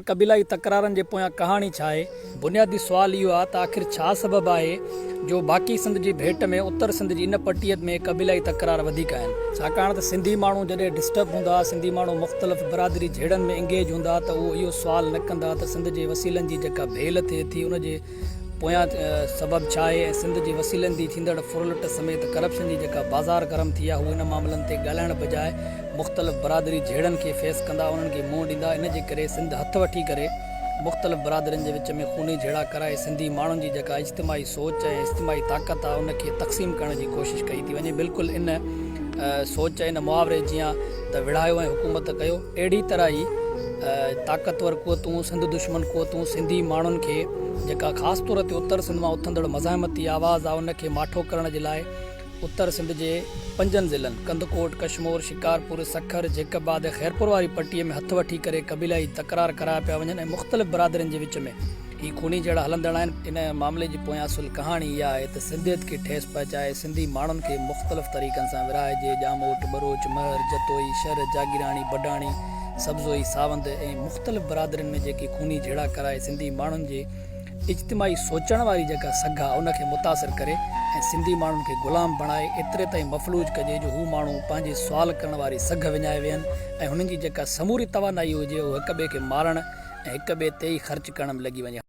قبيلائي تڪرارن جي پويان ڪهاڻي ڇا آهي؟ بنيادي سوال اهو آهي ته آخر ڇا سبب آهي جو باقي سنڌ جي ڀيٽ ۾ اتر سنڌ جي ان پٽيء ۾ قبيلائي تڪرار وڌيڪ آهن؟ ڇاڪاڻ ته سنڌي ماڻهو جڏهن ڊسٽرب هوندا، سنڌي ماڻهو مختلف برادري جهيڙن ۾ انگيج هوندا ته اهو اهو سوال نه ڪندا ته سنڌ جي وسيلن جي جيڪا ڀيل ٿئي ٿي ان جي پويان سبب ڇا آهي ۽ سنڌ جي وسيلن جي ٿيندڙ ڦرلٽ سميت ڪرپشن جي جيڪا بازار گرم ٿي آهي هو ان معاملن تي ڳالهائڻ بجاء مختلف برادري جهيڙن کي فيس ڪندا انهن کي منهن ڏيندا ان جي ڪري سنڌ هٿ وٺي ڪري مختلف برادرين جي وچ ۾ خوني جهيڙا ڪرائي سنڌي ماڻهن جي جيڪا اجتماعي سوچ ۽ اجتماعي طاقت آهي ان کي تقسيم ڪرڻ جي ڪوشش ڪئي ٿي وڃي بلڪل ان سوچ ان محاوري جيان ته وڙهايو ۽ حڪومت ڪيو. اهڙي طرح ئي طاقتور قوتون، سنڌ دشمن قوتون سنڌي ماڻهن کي جيڪا خاص طور تي اتر سنڌ مان اٿندڙ مزاحمتي آواز آهي ان کي ماٺو ڪرڻ جي لاء اتر سنڌ جي پنجن ضلعن ڪنڌڪوٽ، ڪشمور، شڪارپور، سکر، جيڪب آباد ۽ خيرپور واري پٽي ۾ هٿ وٺي ڪري قبيلائي تڪرار ڪرايا پيا وڃن ۽ مختلف برادرين جي وچ ۾ هي خوني جهيڙا هلندڙ آهن. ان معاملي جي پويان اصل ڪهاڻي اها آهي ته سنڌيت کي ٺيس پهچائي سنڌي ماڻهن کي مختلف طريقن سان ورهائجي، ڄاموٽ، ٻروچ، مهر، جتوئي، شر، جاگيراڻي، بڊاڻي، سبزوئي، ساوند ۽ مختلف برادرين ۾ جيڪي خوني جهيڙا ڪرائي سنڌي ماڻهن جي اجتماعي سوچڻ واري جيڪا سگهه آهي ان کي متاثر ڪري ۽ سنڌي ماڻهن کي غلام بڻائي ايتري تائين مفلوج ڪجي جو هو ماڻهو پنهنجي سوال ڪرڻ واري سگهه وڃائي ويهن ۽ هنن جي جيڪا سموري توانائي هجي اهو هڪ ٻئي کي مارڻ ۽ هڪ ٻئي تي ئي خرچ ڪرڻ ۾ لڳي وڃي.